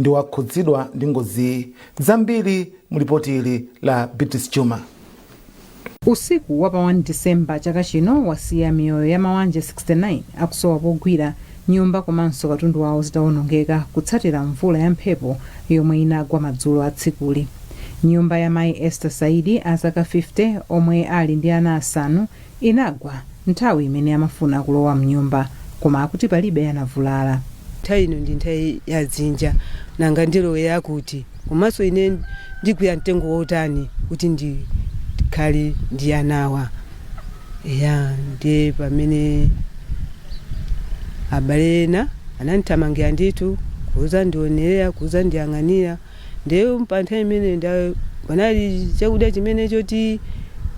Ndiwo akhudzidwa ndi ngoziyi. Zambiri mu lipoti ili la Beatrice Juma. Usiku wa pa 1 Disemba chaka chino wasiya miyoyo ya mawanja 69 akusowa pogwira, nyumba komanso katundu wawo zitawonongeka kutsatira mvula ya mphepo yomwe inagwa madzulo a tsikuli. Nyumba ya mayi Esther Saidi a zaka 50 omwe ali ndi ana asanu inagwa nthawi imene amafuna kulowa mnyumba, koma akuti palibe anavulala. Nthawi ino ndi nthawi ya dzinja, nanga ndilowera kuti? Komanso ine ndigwira mtengo wotani kuti ndikhale ndi anawa? Ya, ndiye pamene abale ena anandithamangira ndithu kuza ndionerera, kuza ndiyang'anira. Ndiye pa nthawi imene panali chakudya chimene choti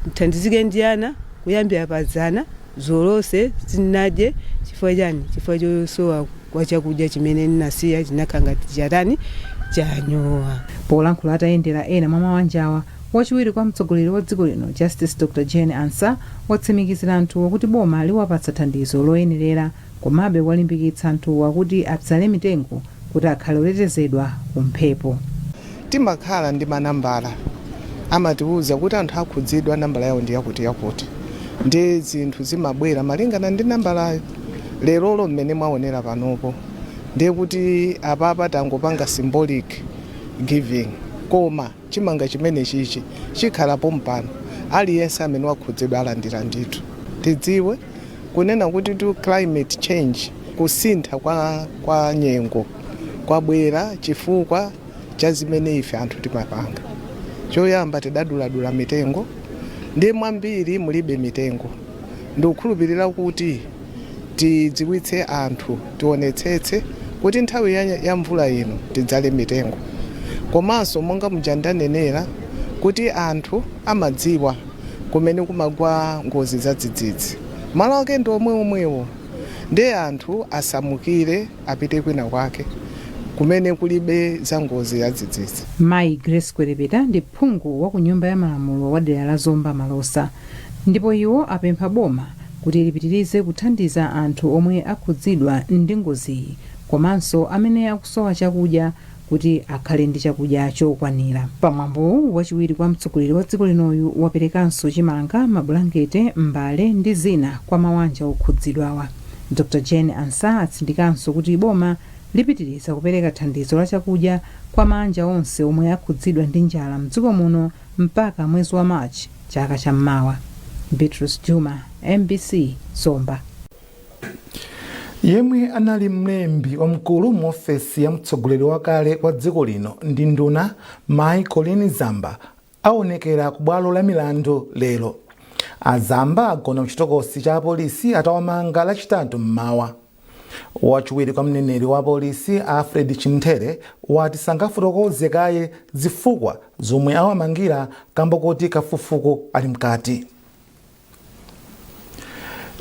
nthandizike ndi ana kuyambira padzana zolonse sindinadye. Chifukwa chani? Chifukwa chosowa kwa chakudya chimene ndinasiya chinakhala ngati chatani, chanyowa. Polankhula atayendera ena mwa mawanjawa, wachiwiri kwa mtsogoleri wa dziko lino Justice Dr Jane Ansah watsimikizira anthuwa kuti boma liwapatsa thandizo loyenerera. Komabe walimbikitsa anthuwa kuti abzale mitengo kuti akhale otetezedwa ku mphepo. Timakhala ndi manambala, amatiwuza kuti anthu akhudzidwa nambala yawo ndi yakuti yakuti, ndi zinthu zimabwera malingana ndi nambalayo. Lerolo mmene mwaonera panopo, ndiye kuti apapa tangopanga symbolic giving, koma chimanga chimene chichi chikhalapo mpano, aliyense amene wakhudzidwa alandira ndithu. Tidziwe kunena kuti tu climate change, kusintha kwa nyengo kwabwera chifukwa cha zimene ife anthu timapanga. Choyamba, tidaduladula mitengo, ndi mwambiri mulibe mitengo. Ndikukhulupirira kuti tidziwitse anthu, tionetsetse kuti nthawi ya mvula ino tidzale mitengo. Komanso monga muja ndanenera kuti anthu amadziwa kumene kumagwa ngozi za dzidzidzi, malo ake ndi omwe omwewo, ndiye anthu asamukire apite kwina kwake kumene kulibe za ngozi ya dzidzidzi. Mayi Grace Kwerepeta ndi phungu wa ku Nyumba ya Malamulo wa dera la Zomba Malosa, ndipo iwo apempha boma kuti lipitirize kuthandiza anthu omwe akhudzidwa ndi ngoziyi komanso amene akusowa chakudya kuti akhale ndi chakudya chokwanira. Pamwambowu, wachiwiri kwa mtsogoleri wa dziko linoyu waperekanso chimanga, mabulangete, mbale ndi zina kwa mawanja okhudzidwawa. Dr Jane Ansah atsindikanso kuti boma lipitiriza kupereka thandizo la chakudya kwa mabanja onse omwe akhudzidwa ndi njala mdziko muno mpaka mwezi wa March chaka cham'mawa. Beatrice Juma, MBC, Zomba. Yemwe anali mlembi wamkulu mu ofesi ya mtsogoleri wakale wa dziko lino ndi nduna mayi Colleen Zamba aonekera ku bwalo la milandu lero. Azamba agona mchitokosi cha apolisi atawamanga Lachitatu mmawa. Wachiwiri kwa mneneri wa polisi Alfred Chimthere wati sangafotokoze kaye zifukwa zomwe awamangira kamba kuti kafukufuku ali mkati.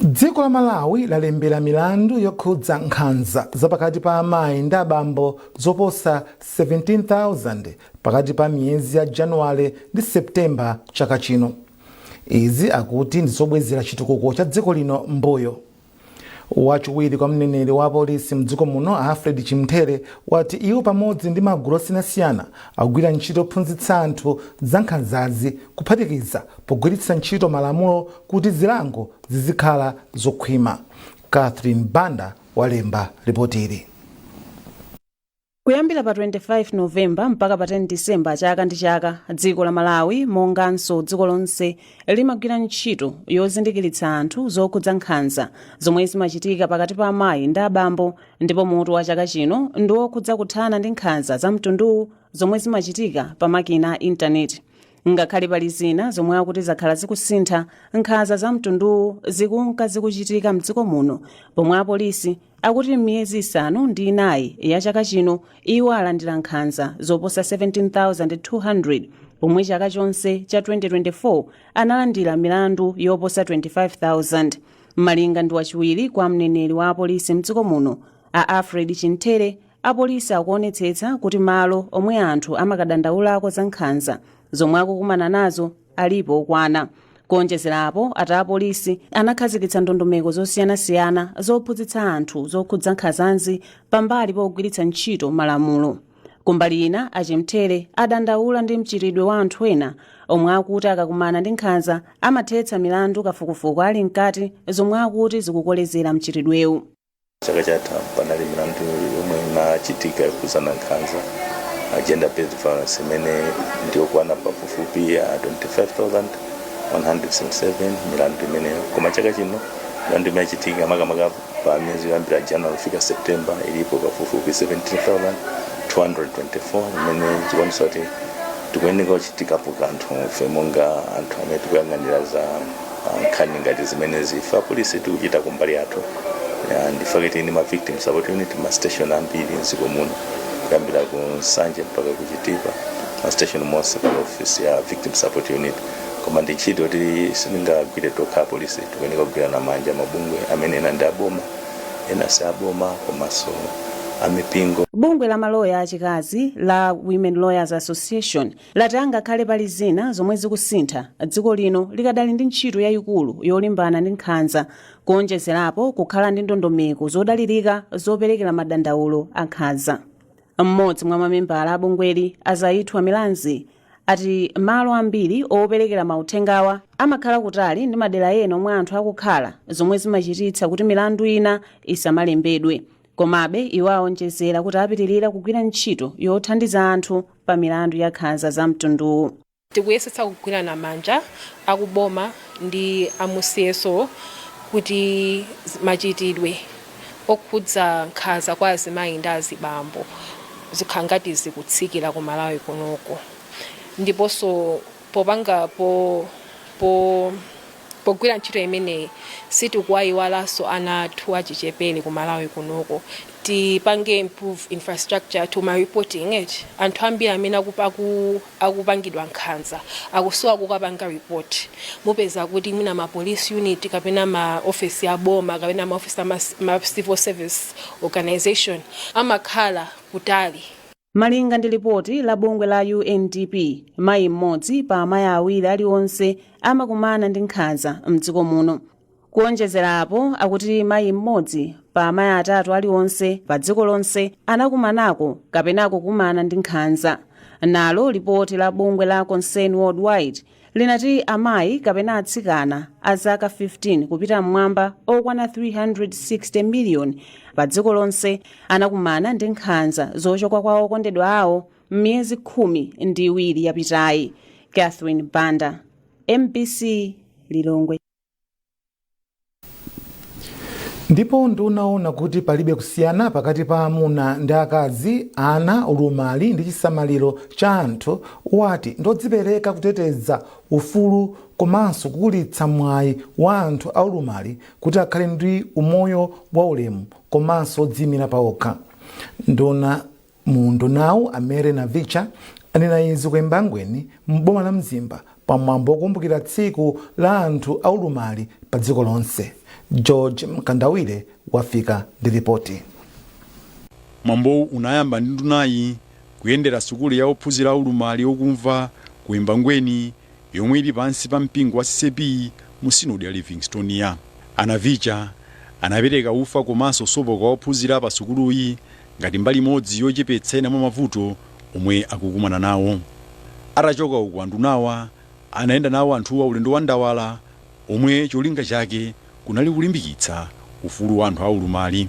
Dziko la Malawi lalembera milandu yokhudza nkhanza zapakati pa amayi ndi abambo zoposa 17,000 pakati pa miyezi ya Januwale ndi Septemba chaka chino. Izi akuti ndizobwezera chitukuko cha dziko lino mbuyo. Wachiwiri kwa mneneri wa polisi mdziko muno Alfred Chimthere wati iwo pamodzi ndi magulu osiyanasiyana akugwira ntchito yophunzitsa anthu za nkhanzazi, kuphatikiza pogwiritsa ntchito malamulo kuti zilango zizikhala zokhwima. Catherine Banda walemba ripotili. Kuyambira pa 25 Novemba mpaka pa 10 Disemba chaka ndi chaka, dziko la Malawi monganso dziko lonse limagwira ntchito yozindikiritsa anthu zokhudza nkhanza zomwe zimachitika pakati pa amayi ndi abambo, ndipo mutu wa chaka chino ndi wokhudza kuthana ndi nkhanza za mtunduwu zomwe zimachitika pa makina a intaneti. Ngakhale pali zina zomwe akuti zakhala zikusintha, nkhanza za mtunduwu zikunka zikuchitika mdziko muno, pomwe apolisi akuti m'miyezi 9 ya chaka chino iwo alandira nkhanza zoposa 17,200, pomwe chaka chonse cha 2024 analandira milandu yoposa 25,000. Malinga ndi wachiwiri kwa mneneri wa apolisi mdziko muno a Alfred Chimthere, apolisi akuonetsetsa kuti malo omwe anthu amakadandaulako za nkhanza zomwe akukumana nazo alipo okwana. Kuonjezerapo, ati apolisi anakhazikitsa ndondomeko zosiyanasiyana zophunzitsa anthu zokhudza nkhanzazi pambali pogwiritsa ntchito malamulo. Kumbali ina, Achimthere adandaula ndi mchitidwe wa anthu ena omwe akuti akakumana ndi nkhanza amathetsa milandu kafukufuku ali mkati, zomwe akuti zikukolezera mchitidwewu. Chaka chatha panali milandu yomwe inachitika yokhudzana nkhanza, gender based violence, imene ndiyokwana pafupifupi ya 25,177 milandu imeneyo. Koma chaka chino milandu imene yachitika, makamaka pa miyezi yoyambira January kufika September, ilipo pafupifupi 17,224, imene chikuonetsa kuti tikuyeneka kuchitikapo kanthu ife monga anthu amene tikuyang'anira za nkhani ngati zimenezi. Ife apolisi tikuchita kumbali yathu. Ndifake tili ndi ma victim support unit ma station ambiri mdziko muno, kuyambira ku Nsanje mpaka ku Chitipa, ma station monse pali office ya victim support unit. Koma ndi ntchito kuti sitingagwire tokha apolisi, tikuyeneka kugwirana manja mabungwe amene ena ndi aboma, ena si aboma, komanso amipingo. Bungwe la maloya achikazi la Women Lawyers Association lati angakhale pali zina zomwe zikusintha, dziko lino likadali ndi ntchito yayikulu yolimbana ndi nkhanza, kuonjezerapo kukhala ndi ndondomeko zodalirika zoperekera madandaulo a nkhanza. Mmodzi mwa mamembala a bungweli, Azaithwa Milanzi, ati malo ambiri operekera mauthengawa amakhala kutali ndi madera ena omwe anthu akukhala, zomwe zimachititsa kuti milandu ina isamalembedwe. Komabe iwo aonjezera kuti apitirira kugwira ntchito yothandiza anthu pa milandu ya nkhanza za mtunduwu. Tikuyesetsa kugwirana manja akuboma ndi amusiyeso kuti machitidwe okhudza nkhanza kwa azimayi ndi azibambo zikhala ngati zikutsikira ku Malawi kunoko. Ndiponso popanga po po pogwira ntchito imeneyi, sitikuwayiwalanso ana athu achichepere ku Malawi kunoko. Tipange improve infrastructure to ma reporting it. Anthu ambiri amene akupangidwa nkhanza akusowa kukapanga report. Mupeza kuti mwina ma police unit kapena ma office ya boma kapena ma office ma civil service organization amakhala kutali. Malinga ndi lipoti la bungwe la UNDP, mayi mmodzi pa amayi awiri aliwonse amakumana ndi nkhanza mdziko muno. Kuonjezerapo, akuti mayi mmodzi pa amayi atatu aliwonse pa dziko lonse anakumanako kapena kukumana ndi nkhanza. Nalo lipoti la bungwe la Concern Worldwide linati amayi kapena atsikana a zaka 15 kupita mmwamba okwana 360 miliyoni pa dziko lonse anakumana ndi nkhanza zochoka kwa okondedwa awo m'miyezi 12 yapitayi. Catherine Banda, MBC, Lilongwe. Ndipo nduna kuti palibe kusiyana pakati pa amuna ndi akazi, ana, ulumali ndi chisamaliro cha anthu, wati ndodzipereka kuteteza ufulu komanso kukulitsa mwayi wa anthu aulumali kuti akhale ndi umoyo waulemu komanso odziyimira paokha. Nduna mu ndunawu, a Mary Navicha, anena izi ku Embangweni m'boma la Mzimba pamwambo wokumbukira tsiku la anthu aulumali pa dziko lonse. George Mkandawire wafika ndi ripoti. Mwambowu unayamba ndi ndunayi kuyendera sukulu ya ophunzira aulumali okumva ku Embangweni, yomwe ili pansi pa mpingo wa CCAP mu sinodi ya Livingstonia. A Navicha anapereka ufa komanso sopo kwa ophunzira pa sukuluyi ngati mbali imodzi yochepetsa ena mwa mavuto omwe akukumana nawo. Atachoka uku, andunawa anayenda nawo anthuwa ulendo wa ndawala omwe cholinga chake kunali kulimbikitsa ufulu wa anthu aulumali.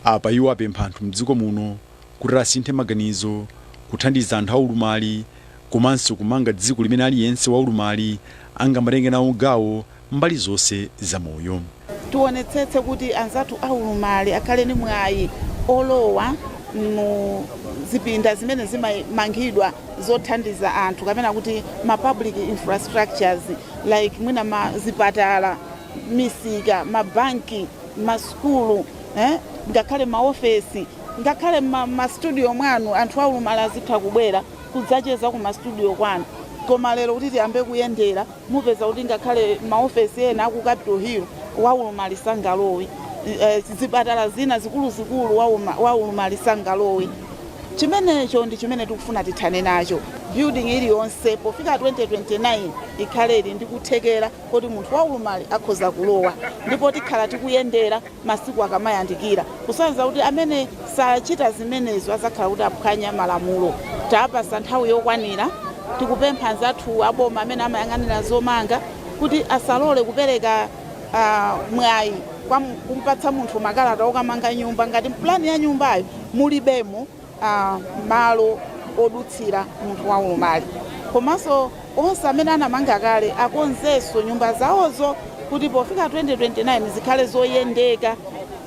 Apa iwo apempha anthu mdziko muno kuti asinthe maganizo, kuthandiza anthu aulumali komanso kumanga dziko limene aliyense waulumali angamatenge nawo gawo mbali zonse za moyo. Tionetsetse kuti anzathu aulumali akhale ndi mwayi olowa mu zipinda zimene zimamangidwa zothandiza anthu, kapena kuti ma public infrastructures, like mwina ma zipatala, misika, mabanki, masukulu, ngakhale maofesi, ngakhale ma studio mwanu. Anthu aulumali azitha kubwera kudzacheza ku ma studio kwanu. Koma lero kuti tiyambe kuyendera, mupeza kuti ngakhale maofesi ena aku Capitol Hill waulumali sangalowe, zipatala zina zikuluzikulu waulumali sangalowe. Chimenecho ndi chimene tikufuna tithane nacho. Building iliyonse pofika 2029 ikhale ili ndi kuthekera kuti munthu waulumali akhoza kulowa, ndipo tikhala tikuyendera masiku akamayandikira, kusonyeza kuti amene sachita zimenezo azakhala kuti aphwanya malamulo. Tapasa nthawi yokwanira. Tikupempha anzathu aboma amene amayang'anira zomanga kuti asalole kupereka mwayi kwa kumpatsa munthu makalata okamanga nyumba ngati plani ya nyumbayo mulibemo malo odutsira munthu waulumali. Komanso onse amene anamanga kale akonzenso nyumba zawozo kuti pofika 2029 zikhale zoyendeka,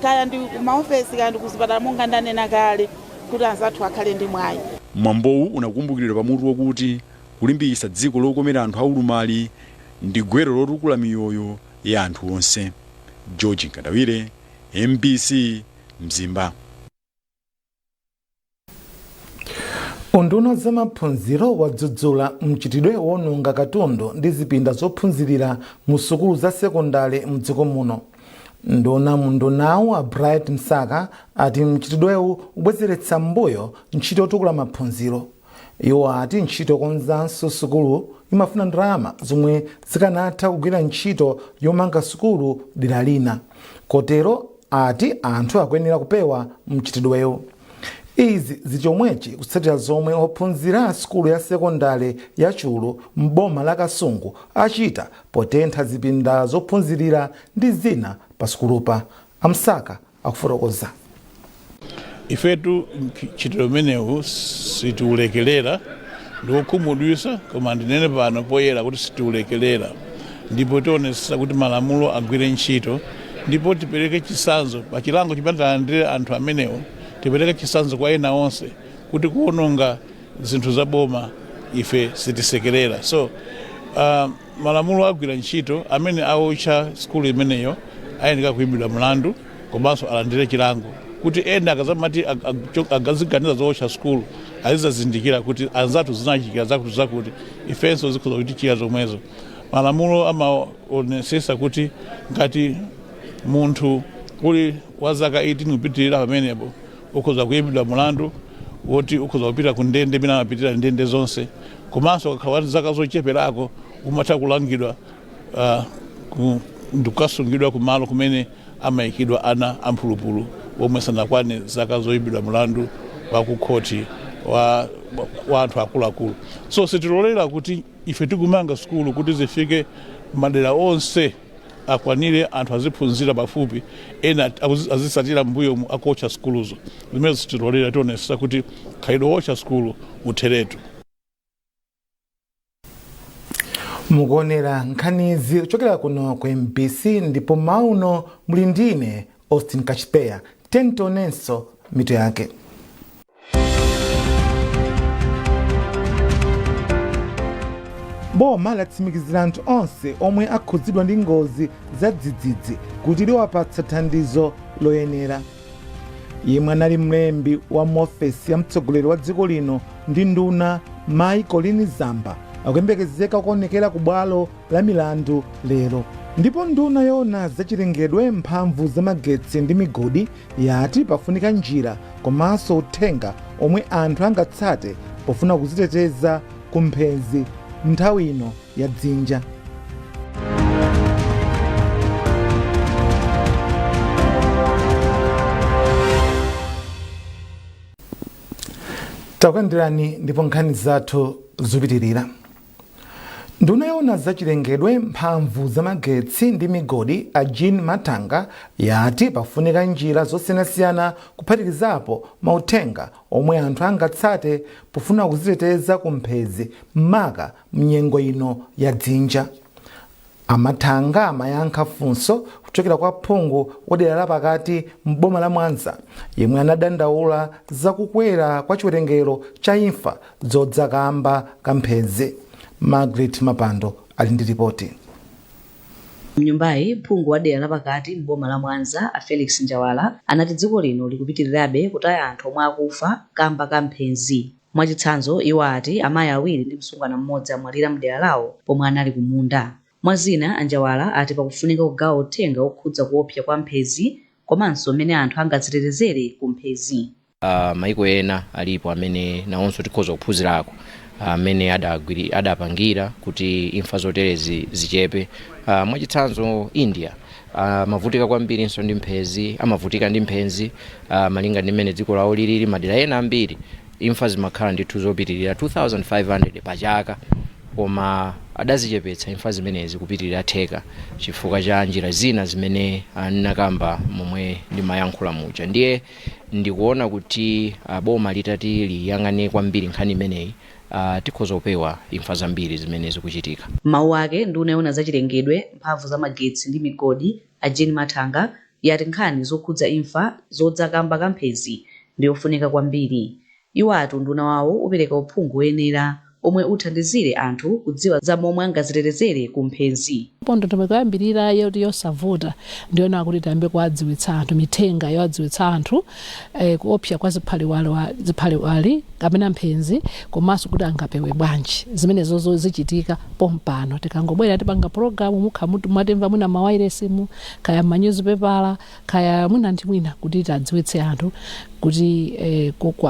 kaya ndi kumaofesi, kaya ndi kuzipatala, monga ndanena kale, kuti anzathu akhale ndi mwayi. Mwambowu unakumbukiridwa pamutu wakuti kulimbikitsa dziko lokomera anthu aulumali ndi gwero lotukula miyoyo ya anthu onse. George Nkandawire, MBC, Mzimba. Unduna zamaphunziro wadzudzula mchitidwe wononga katundu ndi zipinda zophunzirira mu sukulu za sekondale mdziko muno. Nduna mundunawu a Bright Msaka ati mchitidwewu ubwezeretsa mbuyo ntchito yotukula maphunziro. Iwo ati ntchito yokonzanso sukulu imafuna ndalama zomwe zikanatha kugwira ntchito yomanga sukulu dera lina, kotero ati anthu akuyenera kupewa mchitidwewu. Izi zichomwechi kutsatira zomwe ophunzira a sukulu ya sekondale ya Chulu m'boma la Kasungu achita potentha zipinda zophunzirira ndi zina pa sukulupa. Amsaka akufotokoza. Ifetu mchitidwe umenewu sitiulekelera. Ndikukhumudwisa, koma ndinene pano poyera kuti sitiulekelera, ndipo tionetsetsa kuti malamulo agwire ntchito, ndipo tipereke chitsanzo pa chilango chimene talandire anthu amenewo. Tipereke chitsanzo kwa ena onse kuti kuononga zinthu za boma ife sitisekerera. So malamulo agwira ntchito. Amene aotcha sukulu imeneyo ayenera kuyimbidwa mlandu komanso alandire chilango, kuti ena akazamati akaziganiza zootcha sukulu azizazindikira kuti anzathu zinachikira zakuti zakuti, ifenso zikhoza kutichira zomwezo. Malamulo amaonesesa kuti ngati munthu uli wa zaka 18 kupitirira pamenepo, ukhoza kuyimbidwa mlandu woti ukhoza kupita ku ndende imene amapitira ndende zonse, komanso ukakhala wa zaka zocheperako umatha kulangidwa ndikukasungidwa kumalo kumene amayikidwa ana amphulupulu omwe sanakwane zaka zoyimbidwa mlandu wa kukhoti wa anthu akuluakulu. So sitilolera kuti ife tikumanga sukulu kuti zifike madera onse, akwanire anthu aziphunzira pafupi, ena azisatira mbuyo akuotcha sukuluzo. Zimene sitilolera. Tionetsetsa kuti khalidwe wotcha sukulu utheretu. Mukuonera nkhanizi kuchokera kuno ku MBC, ndipo mauno muli ndine Austin Kachipeya. Tentonenso mitu yake. Boma latsimikizira anthu onse omwe akhudzidwa ndi ngozi za dzidzidzi kuti liwapatsa thandizo loyenera. Yemwe anali mlembi wa muofesi ya mtsogoleri wa dziko lino ndi nduna mayi Colleen Zamba akuyembekezeka kuonekera ku bwalo la milandu lero. Ndipo nduna yoona zachilengedwe, mphamvu zamagetsi ndi migodi yati pafunika njira komanso uthenga omwe anthu angatsate pofuna kuziteteza ku mphenzi nthawi ino ya dzinja. Takulandirani ndipo nkhani zathu zikupitirira. Nduna yoona zachilengedwe, mphamvu zamagetsi ndi migodi a Jean Mathanga yati pafunika njira zosiyanasiyana kuphatikizapo mauthenga omwe anthu angatsate pofuna kuziteteza ku mphezi, maka mnyengo ino ya dzinja. Amathanga amayankha funso kuchokera kwa phungu wa dera lapakati m'boma la Mwanza yemwe anadandaula zakukwera kwa chiwerengero cha imfa zodza kamba ka mphezi. Margaret Mapando ali ndi ripoti. Mnyumbayi, phungu wa dera lapakati m'boma la Mwanza a Felix Njawala anati dziko lino likupitirirabe kutaya anthu omwe akufa kamba ka mphenzi. Mwachitsanzo, iwo ati amayi awiri ndi msungwana mmodzi amwalira mdera lawo pomwe anali kumunda. Mwa zina, a Njawala ati pakufunika kugawa uthenga wokhudza kuopsa kwa mphezi komanso mmene anthu angadzitetezere ku mphezi. Maiko ena alipo amene nawonso tikhoza kuphunzirako amene adapangira kuti imfa zoterezi zichepe. Mwachitsanzo India amavutika kwambirinso ndi mphezi, amavutika ndi mphenzi, malinga ndi mmene dziko lawo lilili. Madera ena ambiri imfa zimakhala ndithu zopitirira 2500 pachaka, koma adazichepetsa imfa zimenezi kupitirira theka chifukwa cha njira zina zimene anakamba momwe ndimayankhula muja. Ndiye ndikuona kuti boma litati liyang'ane kwambiri nkhani imeneyi, tikhoza kupewa imfa zambiri zimene zikuchitika. Mawu ake, nduna yoona zachilengedwe, mphamvu za magetsi ndi migodi, a Jean Mathanga, yati nkhani zokhudza imfa zodza kamba ka mphezi ndiyofunika kwambiri. Iwo ati unduna wawo upereka uphungu woyenera omwe uthandizire anthu kudziwa za momwe angazitetezere ku mphenzi. Ndondomeko yoyambirira yoti yosavuta ndiyona kuti tiyambe kuwadziwitsa anthu, mithenga yowadziwitsa anthu kuopsa kwa ziphaliwali kapena mphenzi, komanso kuti angapewe bwanji. Zimenezozo zichitika pompano. Tikangobwera tipanga pologalamu, mukha mwatimva mwina mawayilesimu, kaya manyuzipepala, kaya mwina ndi mwina, kuti tadziwitse anthu kuti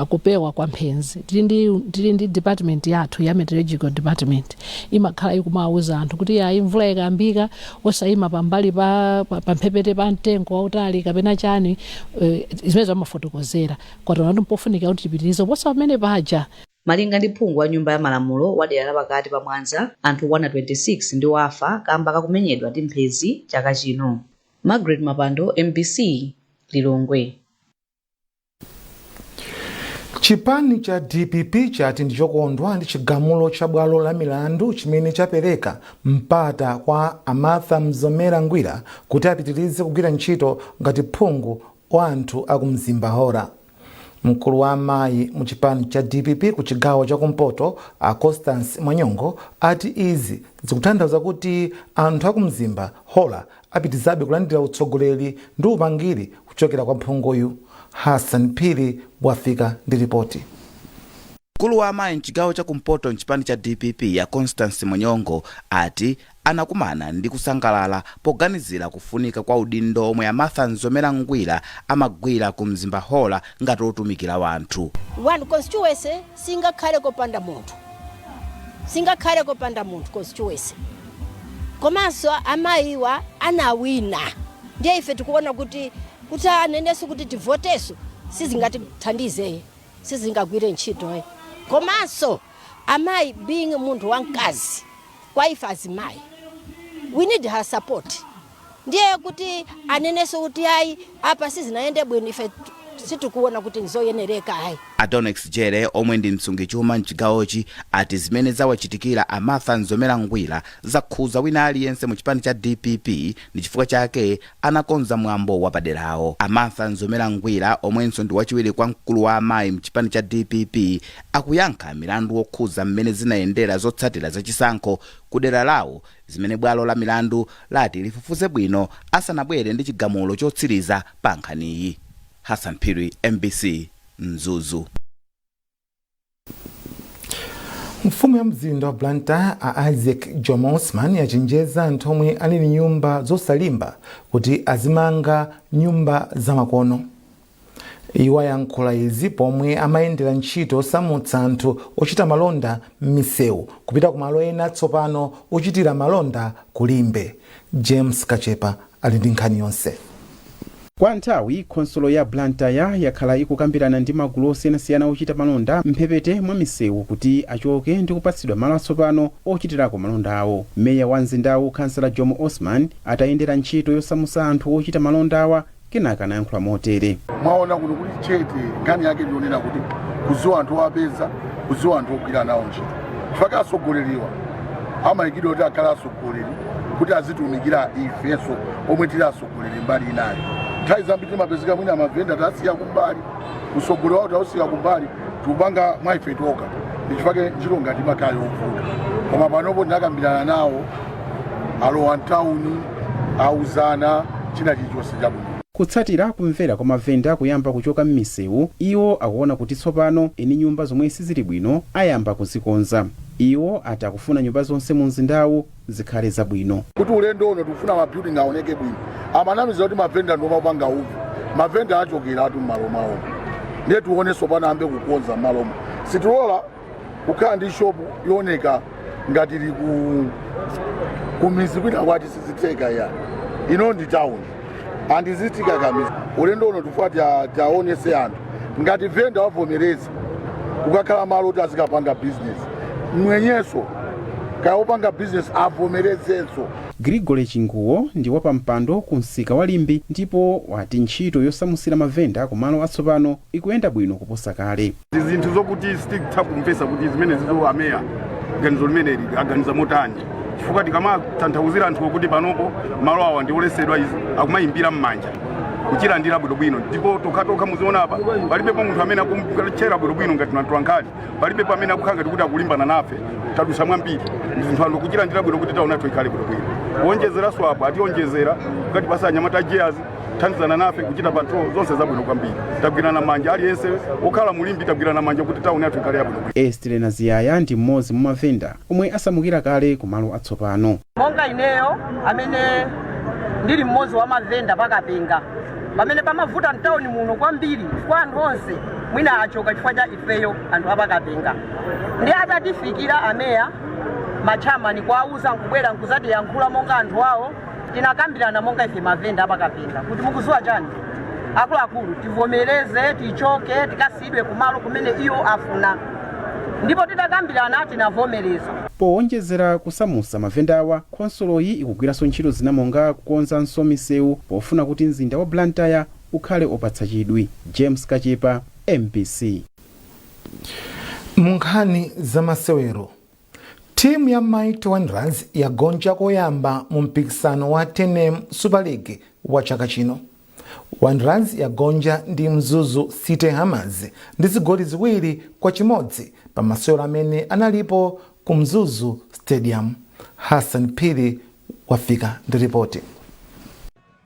kupewa kwa mphenzi. Tili ndi department yathu ya meteorological department, imakhala ikumawuza anthu kuti ayi, mvula ikayambika osayima pambali pa mphepete pa mtengo wautali kapena chani, zimene amafotokozera kwatona kuti mpofunika kuti tipitirize posa pamene paja. Malinga ndi phungu wa Nyumba ya Malamulo wa dera lapakati pa Mwanza, anthu 126 ndiwo afa kamba kakumenyedwa ndi mphezi chaka chino. Margaret Mapando, MBC, Lilongwe. Chipani cha DPP chati ndichokondwa ndi chigamulo cha bwalo la milandu chimene chapereka mpata kwa a Martha Mzomera Ngwira kuti apitirize kugwira ntchito ngati phungu wa anthu aku Mzimba Hora. Mkulu wa amayi mu chipani cha DPP ku chigawo chakumpoto, a Constance Mwanyongo, ati izi zikutanthauza kuti anthu aku Mzimba Hora apitirizabe kulandira utsogoleri ndi upangiri kuchokera kwa phunguyu. Hassan Phiri wafika ndi ripoti. Mkulu wa amayi mchigawo chakumpoto mchipani cha DPP ya Constance Mwanyongo ati anakumana ndi kusangalala poganizira kufunika kwa udindo omwe a Martha Mzomera Ngwira amagwira ku Mzimba Hora ngati otumikira wanthu. One constituency singakhale kopanda munthu, singakhale kopanda munthu constituency. Komanso amayiwa anawina, ndiye ife tikuona kuti anenenso kuti tivoteso sizingatithandize, sizingagwire ntchito. Komanso amayi being munthu wamkazi, kwa ife azimayi we need her support. Ndiye kuti anenenso kuti ayi, apa sizinayende bwino, ife sitikuona kuti nzoyenereka ayi. Adonex Jere, omwe ndi msungichuma mchigawochi, ati zimene zawachitikira a Martha Mzomera Ngwira zakhuza wina aliyense mu chipani cha DPP, ndi chifukwa chake anakonza mwambo wapaderawo. A Martha Mzomera Ngwira, omwenso ndi wachiwiri kwa mkulu wa amayi mchipani cha DPP, akuyankha milandu wokhuza mmene zinayendera zotsatira zachisankho ku dera lawo, zimene bwalo la milandu lati lifufuze bwino asanabwere ndi chigamulo chotsiriza pa nkhaniyi. Hassan Phiri, MBC, Mzuzu. Mfumu ya mzinda wa Blantyre, a Isaac Jomo Osman, yachenjeza anthu omwe ali ndi nyumba zosalimba kuti azimanga nyumba zamakono. Iwo ayankhula izi pomwe amayendera ntchito osamutsa anthu ochita malonda m'misewu kupita ku malo ena tsopano ochitira malonda kulimbe. James Kachepa ali ndi nkhani yonse. Kwa nthawi, khonsolo ya Blantyre yakhala ikukambirana ndi magulu osiyanasiyana ochita malonda mphepete mwa misewu kuti achoke ndi kupatsidwa malo atsopano ochitirako malonda awo. Meya wa mzindawu, Kansala Jomo Osman, atayendera ntchito yosamutsa anthu ochita malonda awa, kenaka anayankhula motere. Mwaona kuno kuli chete. Nkhani yake ndionena kuti kuziwa anthu owapeza, kuziwa anthu ogwira nawo ntchito, chifukwa asogoleriwa amayikidwa kuti akhale asogoleri kuti azitumikira ifenso omwe tili asogoleri mbali inayo. Nthawi zambiri timapezeka mwina mavenda tasiya kumbali, usogoleri wawo tausiya kumbali, tikupanga mwa ife toka. Ndichifukwa ntchito ngati imakhala yovuta, koma panopo ndinakambirana nawo, alowa mtawuni, auzana china chilichonse chabwino. Kutsatira kumvera kwa mavenda kuyamba kuchoka m'misewu, iwo akuona kuti tsopano eni nyumba zomwe sizili bwino ayamba kuzikonza. Iwo ati akufuna nyumba zonse mu mzindawu zikhale zabwino. Kuti ulendo uno tikufuna ma building aoneke bwino. Amanamiza kuti mavenda ndiwo mapanga uvu. Mavenda achokeratu m'malo mwawo. Ndiye tionenso pano ambe kukonza malomo. Sitilola kukhala ndi shopu yooneka ngati ili ku kumizi kwina kwati, sizitheka ya. Ino ndi town, andizitikakamiza. Ulendo uno tifuna tiaonese anthu ngati venda wavomereza kukakhala malo kuti azikapanga business, mwenyeso kaya wopanga business avomerezenso. Grigore Chinguwo ndi wapampando ku msika wa Limbe ndipo wati ntchito yosamusira mavenda kumalo atsopano ikuyenda bwino kuposa kale. Ndi zinthu zokuti sititha kumvesa kuti zimene zizo ameya ganizo limeneli aganiza motani, chifukwa tikamatanthauzira anthu kuti panopo malo awa ndi olesedwa, izi akumayimbira m'manja kuchilandira bwinobwino. Ndipo tokhatokha muziona apa, palibepo munthu amene akutchera bwinobwino ngati atolankhani, palibepo amene akukhala ngati kuti akulimbana nafe. Tadusa mwambiri ndi zinthu, anthu kuchilandira bwino kuti taona ikhale bwinobwino. Kuonjezeranso apo ationjezera kukati basa anyamata jeas kuthandizana nafe kuchita patrol, zonse zabwino kwambiri. Tagwirana manja, aliyense wokhala mulimbi tagwirana manja kuti tauni yathu ikhale yabwino. Estelena Ziyaya ndi mmodzi mwa mavenda omwe asamukira kale kumalo atsopano. Monga ineyo amene ndili mmodzi wa mavenda pakapenga, pamene pamavuta mtawuni muno kwambiri, chifukwa anthu onse mwina achoka chifukwa cha ifeyo anthu apakapenga. Ndi atatifikira ameya, machamani, kuauza nkubwera nkuzatiyankhula monga anthu awo, tinakambirana monga ife mavenda apakapenga kuti mukuziwa chani akuluakulu, tivomereze, tichoke, tikasiyidwe kumalo kumene iwo afuna. Ndipo titakambirana tinavomereza. Powonjezera kusamusa mavendawa, khonsoloyi ikugwiranso ntchito zina monga kukonzanso misewu pofuna kuti mzinda wa Blantyre ukhale opatsa chidwi. James Kachepa, MBC. Mu nkhani zamasewero, timu ya Mighty Wanderers yagonja koyamba mu mpikisano wa TNM Super League wa chaka chino. Wanderers yagonja ndi Mzuzu City Hammers ndi zigoli 2-1 pa masewero amene analipo ku Mzuzu Stadium. Hassan Phiri wafika ndi ripoti.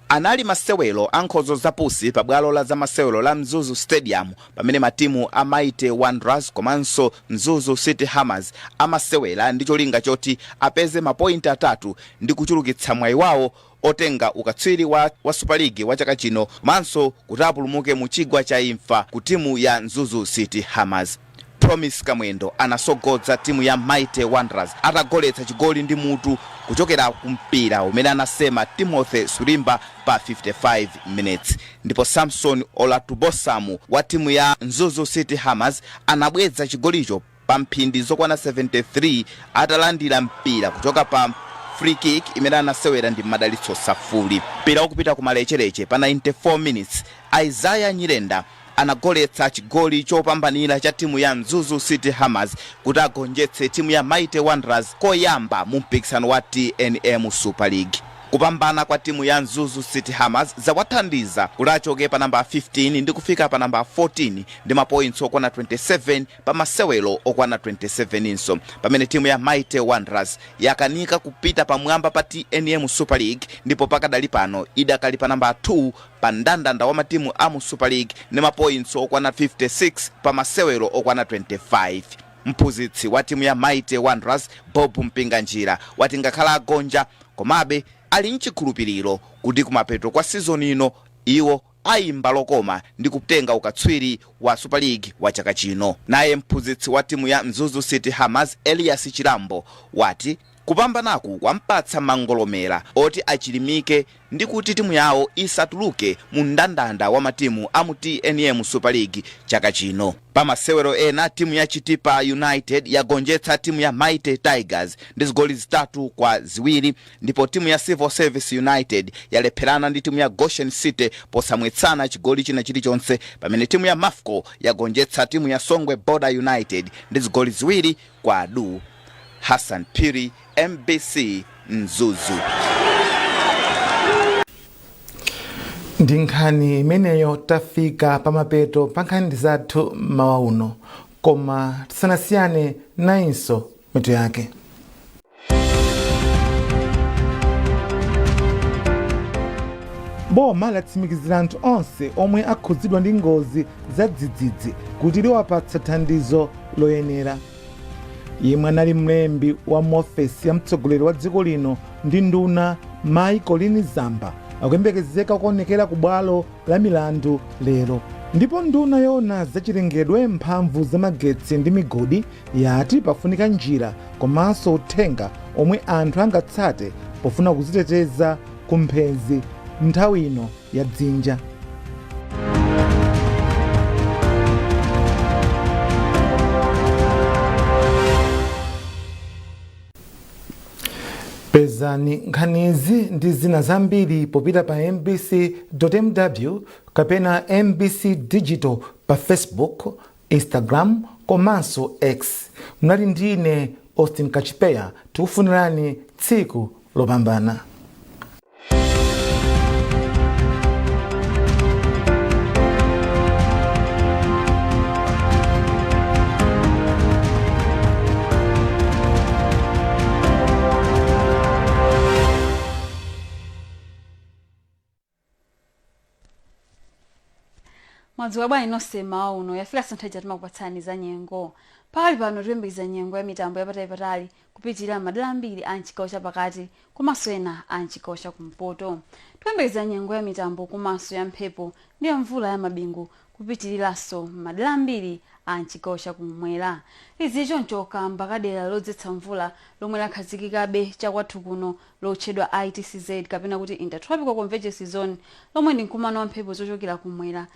Anali masewero a nkhozo zapusi pa bwalo la zamasewero la Mzuzu Stadium pamene matimu a Mighty Wanderers komanso Mzuzu City Hammers amasewera ndi cholinga choti apeze mapointi 3 ndi kuchulukitsa mwayi wawo otenga ukatswiri wa Super League wa chaka chino, komanso kuti apulumuke mu chigwa cha imfa ku timu ya Mzuzu City Hammers. Promise Kamwendo anasogodza timu ya Mighty Wanderers atagoletsa chigoli ndi mutu kuchokera ku mpira umene anasema Timothy Surimba pa 55 minutes, ndipo Samson Olatubosamu wa timu ya Mzuzu City Hammers anabweza chigolicho pa mphindi zokwana 73 atalandira mpira kuchoka pa free kick imene anasewera ndi Madalitso Safuli. Mpira ukupita ku malechereche pa 94 minutes, Isaiah Nyirenda anagoletsa chigoli chopambanira cha timu ya Mzuzu City Hammers kuti agonjetse timu ya Mighty Wanderers koyamba mu mpikisano wa TNM Super League. Kupambana kwa timu ya Mzuzu City Hammers zawathandiza kuti achoke pa namba 15 ndi kufika pa namba 14 ndi mapoints okwana 27 pa masewero okwana 27 inso, pamene timu ya Mighty Wanderers yakanika kupita pamwamba pa TNM Super League ndipo pakadali pano idakali pa namba 2 pa mndandanda wa matimu a mu Super League ndi mapoints okwana 56 pa masewero okwana 25. Mphunzitsi wa timu ya Mighty Wanderers, Bob Mpinganjira, wati ngakhala agonja, komabe ali mchikhulupiriro kuti kumapeto kwa sizoni ino iwo ayimba lokoma ndi kutenga ukatswiri wa Super League wa chaka chino. Naye mphunzitsi wa timu ya Mzuzu City Hammers, Elias Chilambo, wati kupambanaku kwampatsa mangolomera oti achilimike ndi kuti timu yawo isatuluke mu mndandanda wa matimu a mu TNM Super League chaka chino. Pa masewero ena, timu ya Chitipa United yagonjetsa timu ya Mighty Tigers ndi zigoli 3-2, ndipo timu ya Civil Service United yalepherana ndi timu ya Goshen City posamwetsana chigoli china chilichonse, pamene timu ya Mafco yagonjetsa timu ya Songwe Border United ndi zigoli 2-2. Hassan Phiri, MBC, Mzuzu. Ndi nkhani imeneyo tafika pamapeto pa nkhani zathu mawa uno, koma tisanasiyane, nayinso mitu yake. Boma latsimikizira anthu onse omwe akhudzidwa ndi ngozi za dzidzidzi kuti liwapatsa thandizo loyenera. Yemwe anali mlembi wa muofesi ya mtsogoleri wa dziko lino ndi nduna, Mayi Colleen Zamba, akuyembekezeka kuonekera ku bwalo la milandu lero. Ndipo nduna yoona zachilengedwe, mphamvu zamagetsi ndi migodi yati pafunika njira komanso uthenga omwe anthu angatsate pofuna kuziteteza ku mphenzi nthawi ino ya dzinja. Pezani nkhanizi ndi zina zambiri popita pa mbc.mw kapena MBC Digital pa Facebook, Instagram komanso X. Mnali ndine Austin Kachipeya, tikufunirani tsiku lopambana. Mwadzuka bwanji nonse mmawa uno? Yafika nthawi timakupatsani za nyengo. Pakali pano tikuyembekeza nyengo ya mitambo yapatalipatali kupitirira madera ambiri a mchigawo chapakati komanso ena a mchigawo chakumpoto. Tikuyembekeza nyengo ya mitambo komanso ya mphepo ndi ya mvula ya mabingu kupitiriranso madera ambiri a mchigawo chakumwera. Izi choncho kamba kadera lodzetsa mvula lomwe lakhazikikabe chakwathu kuno lotchedwa ITCZ kapena kuti Intertropical Convergence Zone, lomwe ndi mkumano wa mphepo zochokera kumwera.